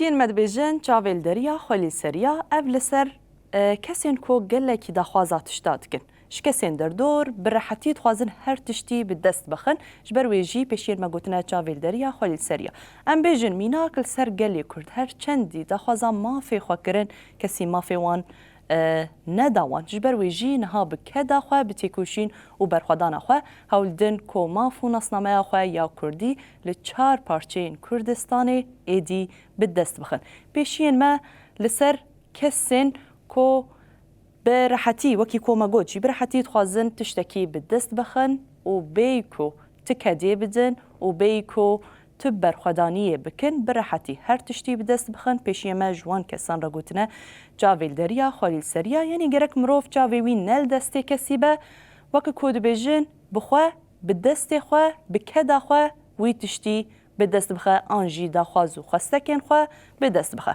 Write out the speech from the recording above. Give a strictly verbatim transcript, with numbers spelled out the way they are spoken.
Yên me dibêjin çavê li deriya xwe lî seriya, ev li ser e, kesên ku gelekî daxwaza tişta dikin. Ji kesên derdor bi rehetî dixwazin her tiştî bi dest bixin. Ji ber wê jî pêşiyên me gotine çavê li deriya xwe lî seriya. Em bêjin mînak li ser gelê Kurd her çendî daxwaza mafê xwe kirin, kesî mafê wan e, neda wan. Ji ber wê jî niha bi keda xwe, bi têkoşîn û berxwedana xwe hewl din ku maf û nasnameya xwe ya Kurdî li çar parçeyên Kurdistanê êdî bi dest bixin. Pêşiyên me li ser kesên ku bi rehetî, wekî ku me got jî, bi rehetî dixwazin tiştekî bi dest bixin û bêyî ku ti kedê bidin û bêyî ku tu berxwedaniyê bikin, bi rehetî her tiştî bi dest bixin. Pêşiyê me ji wan kesan re gotine çavê li deriya xwe lî seriya, yanî gerek mirov çavê wî ne li destê kesî be, weke ku dibêjin bi xwe, bi destê xwe, bi keda xwe wî tiştî bi dest bixe an jî daxwaz û xwestekên xwe bi dest bixe.